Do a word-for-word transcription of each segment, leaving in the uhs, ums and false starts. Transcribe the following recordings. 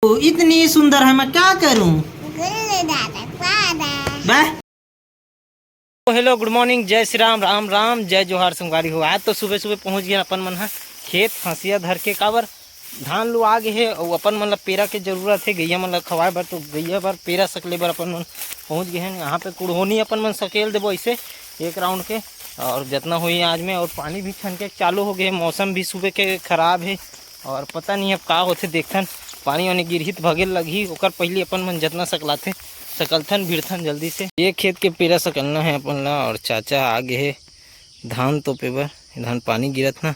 तो इतनी सुंदर है, मैं क्या करूं? गुल्ले दादा, पादा। बह। तो हेलो, गुड मॉर्निंग, जय श्री राम, राम राम, जय जोहार संगवारी हो। आज तो सुबह सुबह पहुंच गए अपन मन ह खेत, हंसिया धर के, काबर धान लुआ गे हे, अउ अपन मन ल पेरा के जरूरत हे, गैया मन ल खवाए बर, तो गैया बर पेरा सकले बर अपन मन पहुंच गए हैं। यहाँ पे कुड़होनी अपन मन सकेल देबो ऐसे एक राउंड के, और जितना हुई आज में। और पानी भी छनके चालू हो गए, मौसम भी सुबह के खराब है, और पता नहीं अब का होथे, देखथन। पानी वानी गिरही त भगे लगही, ओकर पहिली अपन मन जतना सकलाथे सकलथन, भिड़थन जल्दी से। ये खेत के पेरा सकलना है अपन ला, और चाचा आ गे हे धान तोपे बर। धान पानी गिरत ना,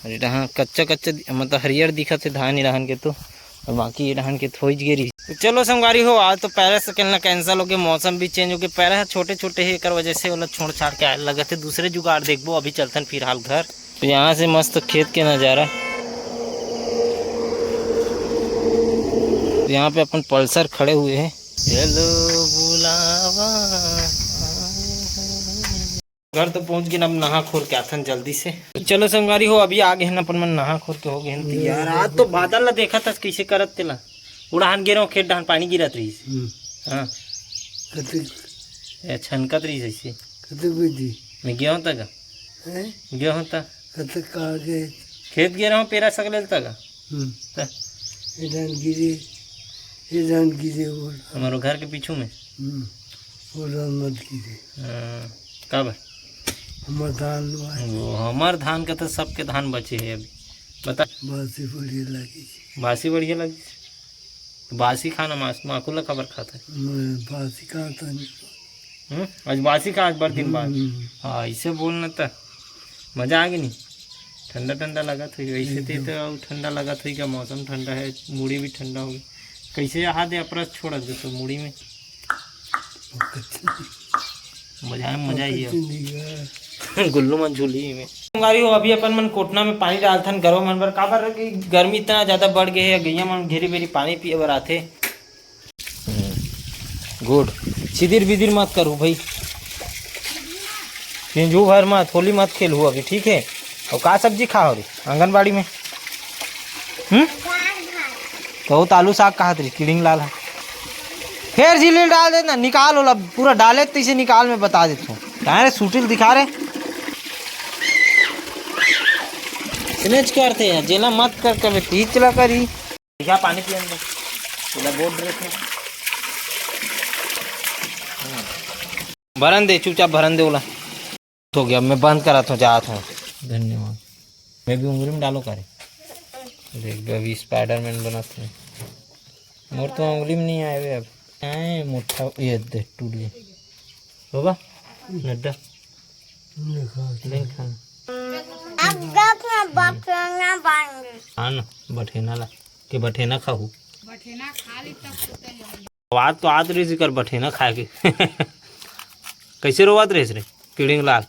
और ये डहान कच्चा कच्चा दि-, मतलब हरियर दिखत हे धान, ये डहान के तो, और बाकी ये डहान के थोइच गे रही। तो चलो संगवारी हो, आज तो पेरा सकलना कैंसिल हो गया, मौसम भी चेंज हो गया, पेरा छोटे छोटे है, एकर वजह से ओला छोड़ छाड़ के आए लगत है, दूसरे जुगाड़ देखबो। अभी चलथन फिलहाल घर। तो यहाँ से मस्त खेत के नज़ारा। तो यहाँ पे अपन पल्सर खड़े हुए हैं। चलो बुलावा। घर तो पहुँच गए, अब नहा खोर के आथन जल्दी से। तो चलो संगवारी हो, अभी आ गए हैं अपन मन नहा खोर के, हो गए हैं तैयार। आज तो बादल ला देखा था कैसे करत तेला, उड़ान गिरो खेत डहान पानी गिरत रही। हम्म। हाँ। कते ए, छनकत रही जैसे। कते बजी? मैं गया होता का? हैं? गया होता। कते कहाँ गए? खेत गया रहा हूँ, पेरा सकले तक। हम्म। त? ये धान गिरे, ये धान गिरे बोल। हमारो घर के पीछू में? हम्म। वो धान मत गिरे। हाँ, का बा? हमार धान बा। वो हमार धान का तो सबके धान बचे है अभी। बता। बासी बढ़िया लगी। बासी बढ़िया लगी। बासी खाना मास-, माकुला काबर खाता है? मैं बासी खाता नहीं। हम्म? आज बासी खा, आज बर दिन बाद। हम्म। हाँ, इसे बोलना था। मजा आ गई नहीं? ठंडा ठंडा लगा था वैसे ते एकदम। तो ठंडा लगा था क्या, मौसम ठंडा है, मुड़ी भी ठंडा हो गया। कैसे हाथ है अपरस छोड़ दे तो मुड़ी में। मजा है, मजा ही है। गुल्लू मन झूली में। संगवारी हो, अभी अपन मन कोटना में पानी डालथन गरवा मन बर, काबर कि गर्मी इतना ज्यादा बढ़ गए है, गैया मन घेरी बेरी पानी पिए बर आथे। हम्म, गुड। सिदिर बिदिर मत करू भाई, पिंजू भर मत, होली मत खेलू अभी, ठीक है? और का सब्जी खा हो रही आंगनबाड़ी में? हम्म। तो वो तो आलू साग कहा तेरी किड़िंग लाल है। फिर झिल्ली डाल देना, निकाल ओला पूरा डाले तो इसे निकाल, मैं बता देता हूँ। कहाँ रे सूटिल दिखा रे। स्नेच करते हैं, जेला मत कर कभी तीच ला करी। क्या पानी पियन दे। पूरा बोर्ड रखे। भरन दे, चुपचाप भरन दे ओला। हो गया, मैं बंद करा था, जात हूँ। धन्यवाद। मैं भी उंगली में डालो करे। देख बे, अभी स्पाइडरमैन बनत है। मोर तो उंगली में नहीं आए बे अब। आए मोटा, ये दे, टूट गया। बाबा, नड्डा। नहीं खा। नहीं खाना। अब देख ना, बटना बांध। हाँ ना, बठेना ला। के बठेना खाहू। बठेना खा ली तब सुते जाऊंगी। आवाज तो आत रही कर बठेना खाए के। कैसे रोवत रहिस रे किड़िंग लाल?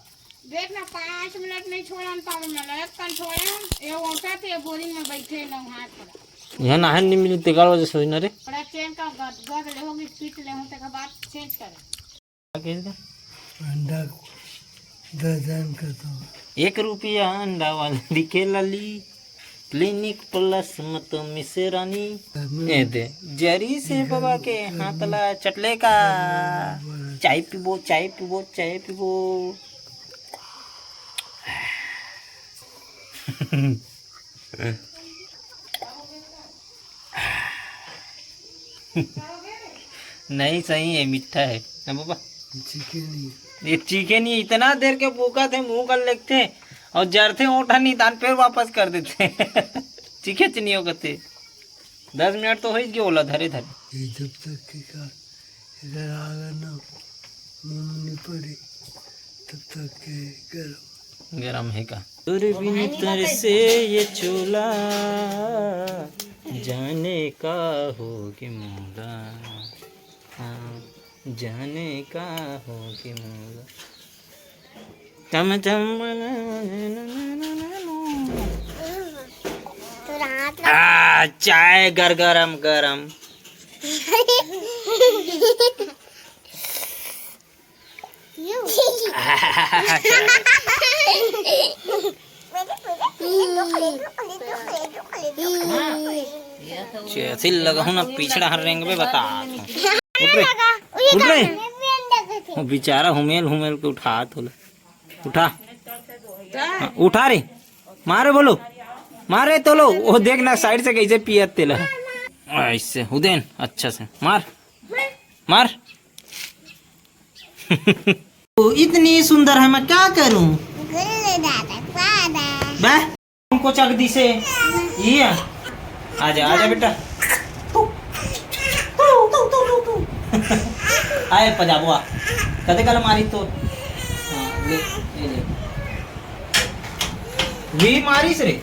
देख ना, पाँच मिनट नहीं छोड़न पावे, मैं एक कन छोड़े, ये ओटा ते बोरिंग में बैठे ना हाथ पड़ा। यहाँ नहाए नहीं मिली, तेकर वजह से होई ना रे। बड़ा चैन का गद गद ले होगी, पीट ले हूँ, तेकर बाद चेंज करे। अंडा दर्जन का तो। एक रुपया अंडा वाला दिखे लाली, क्लिनिक प्लस में तो मिसेरानी। ए दे, जरी से बाबा के हाथ ला चटले का। चाय पीबो, चाय पीबो, चाय पीबो। नहीं, सही है, मीठा है ना बाबा। चीखे नहीं। ये चीखे नहीं, इतना देर के भूखा थे, मुंह कर लेते और जरते ओठा नहीं तान, फिर वापस कर देते। चीखे च नहीं हो कहते। दस मिनट तो हो ही गया ओला धरे धरे। ये जब तक के का, इधर आगा ना, मुंह नहीं पड़ी, तब तक के गरम। गरम है का? तोरे बिन तरसे ये चोला, जाने का होगी मोला, हाँ, जाने का होगी मोला। चम चम। तोरा हाथ लग- आ, चाय गरगरम गरम। चेथिल लगहू ना, पिछड़ा हर रेंगबे बता। उठ रे, उठ रे। वो बेचारा हुमेल हुमेल के उठात होला। उठा। हाँ, उठा रे। मारे बोलो। मारे तो लो। वो देख ना, साइड से कैसे पियत तेला। ऐसे उदेन, अच्छा से मार। मार। वो इतनी सुंदर है, मैं क्या करूं? बे, हमको चक दी से। ये आ। आजा, आजा बेटा। तू, तू, तू, तू, तू, तू। आए पजाबो आ। कदे कला मारी तो। हाँ, ले, ले, ले। भी मारिस रे।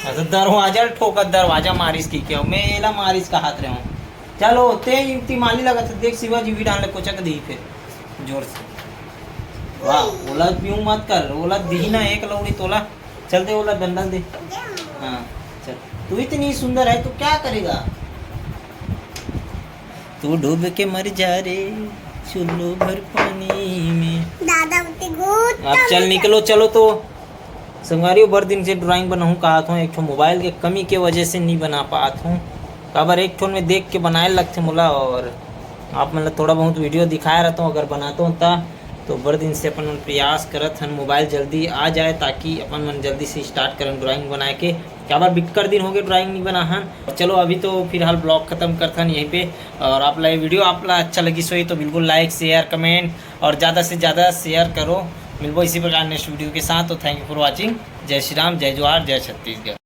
अच्छा, दरवाजा ठोकत, दरवाजा मारिस की क्या? मैं एला मारिस का हाथ रहे हूँ। चलो, ते तिमाली लगत है, देख शिवा जी भी डाल ले, कोचक दी फिर जोर से। वाह, ओला पीऊ मत कर, ओला दी ना एक लौड़ी तोला। चल दे, ओला डंडा दे। हाँ, चल। तू इतनी सुंदर है, तो क्या करेगा? तू डूब के मर जा रे, चुल्लू भर पानी में। दादा उते गोद अब चल निकलो, चलो तो। संगवारी, बड़ दिन से ड्राइंग बनाहूँ कहत हूँ, एक ठो मोबाइल के कमी के वजह से नहीं बना पात हूँ। काबर एक ठो में देख के बनाए लगथे मोला, और आप मन ला थोड़ा बहुत वीडियो दिखाए रहता हूँ, अगर बनाता हूँ ता। तो बड़ दिन से अपन मन प्रयास करत हन मोबाइल जल्दी आ जाए, ताकि अपन मन जल्दी से स्टार्ट करन ड्राइंग बनाए के। काबर बिक्कट दिन हो गए ड्राइंग नहीं बना हन। चलो अभी तो फिलहाल ब्लॉग खत्म करथन यहीं पे, और आप ला ये वीडियो आप ला अच्छा लगी सोई तो बिल्कुल लाइक, शेयर, कमेंट और ज़्यादा से ज़्यादा शेयर करो। मिलबो इसी प्रकार नेक्स्ट वीडियो के साथ। तो thank you for watching। जय श्री राम, जय जोहार, जय छत्तीसगढ़।